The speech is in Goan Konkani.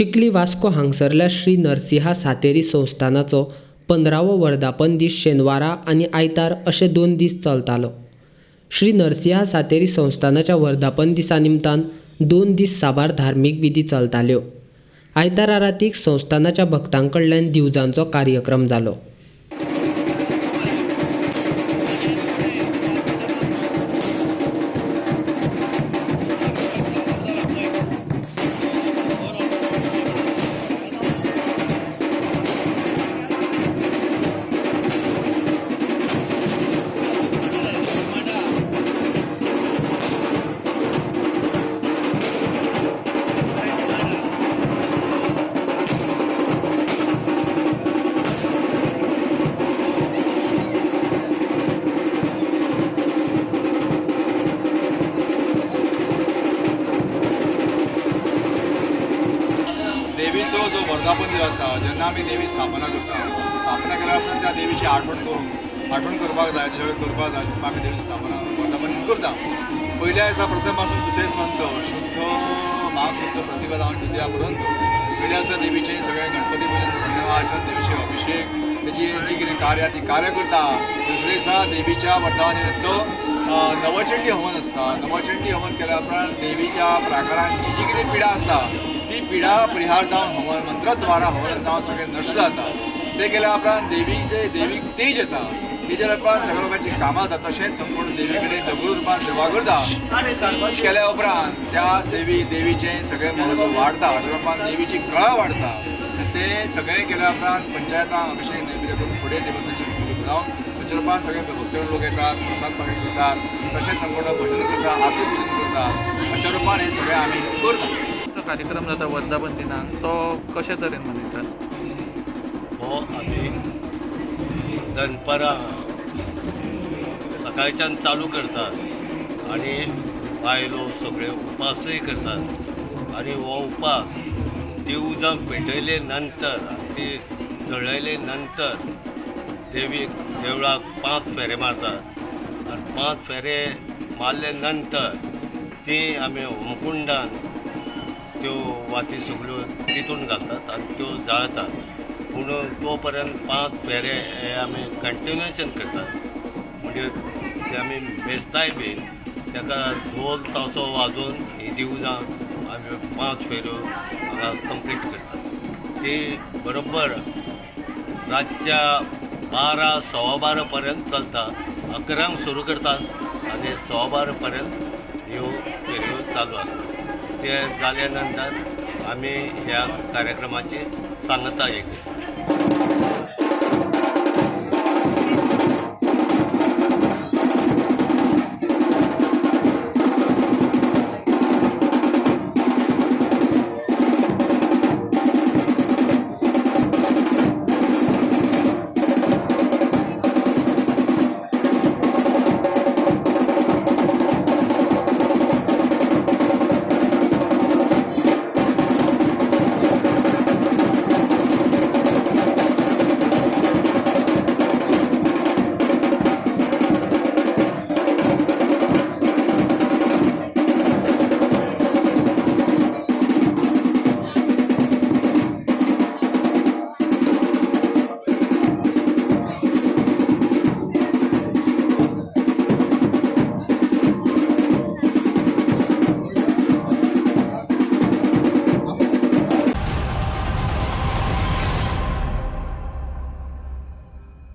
चिखली वास्को हांगसरल्या श्री नरसिंहा सातेरी संस्थानाचो 15वो वर्धापन दीस शेनवारा आनी आयतार अशे 2 दीस चलतालो. श्री नरसिंहा सातेरी संस्थानाच्या वर्धापन दिसा निमतान 2 दीस साबार धार्मीक विधी चलताल्यो. आयतारा रातीक संस्थानाच्या भक्तां कडल्यान दिवजांचो कार्यक्रम जालो. देवीचो जो वर्धापन दीस आसा जेन्ना आमी देवी स्थापना करता, स्थापना केल्या उपरांत त्या देवीची आठवण करपाक जाय, जें करपाक जाय आमी देवीची स्थापना वर्धापन करता. पयल्या दिसा प्रथम पासून दुसरे पर्यंत शुद्ध माघ शुद्ध प्रतिपदा द्वितीया पर्यंत पयल्या दिसा देवीचें सगळें गणपती पुजन, पुण्यवाचन, देवीचे अभिषेक, तेची जी कितें कार्य ती कार्य करता. दुसरे दिसा देवीच्या वर्धापन निमित्त नवचंडी हवन आसता. नवचंडी हवन केल्या उपरांत देवीच्या प्राकारान जी जी कितें पिडा आसा ती पिडा परिहार जावन हवन मंत्राद्वारा हवन जावन सगळें नश्ट जाता. तें केल्या उपरांत देवीचे देवीक तेज येता. तेज जाल्या उपरांत सगळ्या लोकांची कामां जाता. तशेंच संपूर्ण देवी कडेन दगडू रुपान सेवा करता. केल्या उपरांत त्या सेवी देवीचें सगळें म्हत्व वाडटा. अशा रुपान देवीची कळा वाडटा. तें सगळें केल्या उपरांत पंचायतां अभिषेक नैवेद्य करून फुडें देवस्थानाची विधी जावन ताच्या रुपान सगळे भक्त लोक येतात, प्रसाद पाणी करतात, तशेंच संपूर्ण भजन करता, आरती पूजन करतात. अशा रुपान हें सगळें आमी करता. कार्यक्रम जाता वर्धापन दिनाक तो कशे तरेन मनयतात? हो आमी दनपारां सकाळच्यान चालू करतात आनी बायलो सगळे उपासय करतात आनी हो उपास दिवजां पेटयले नंतर ती जळयले नंतर देवीक देवळाक 5 फेरे मारतात आनी 5 फेरे मारले नंतर ती आमी होमकुंडान त्यो वाती सगळ्यो तितून घालतात आनी त्यो जाळतात. पूण तो पर्यंत 5 फेरे हे आमी कंटिन्युएशन करतात. म्हणजे ते आमी मेजताय बी ताका ढोल तासो वाजोवन ही दिवजां आमी 5 फेऱ्यो हांगा कंप्लीट करतात. ती बरोबर रातच्या 12 12:15 पर्यंत चलता. 11 सुरू करतात आनी 12:15 पर्यंत ह्यो फेऱ्यो चालू आसतात. ते जाल्या नंतर आमी ह्या कार्यक्रमाची सांगता एक.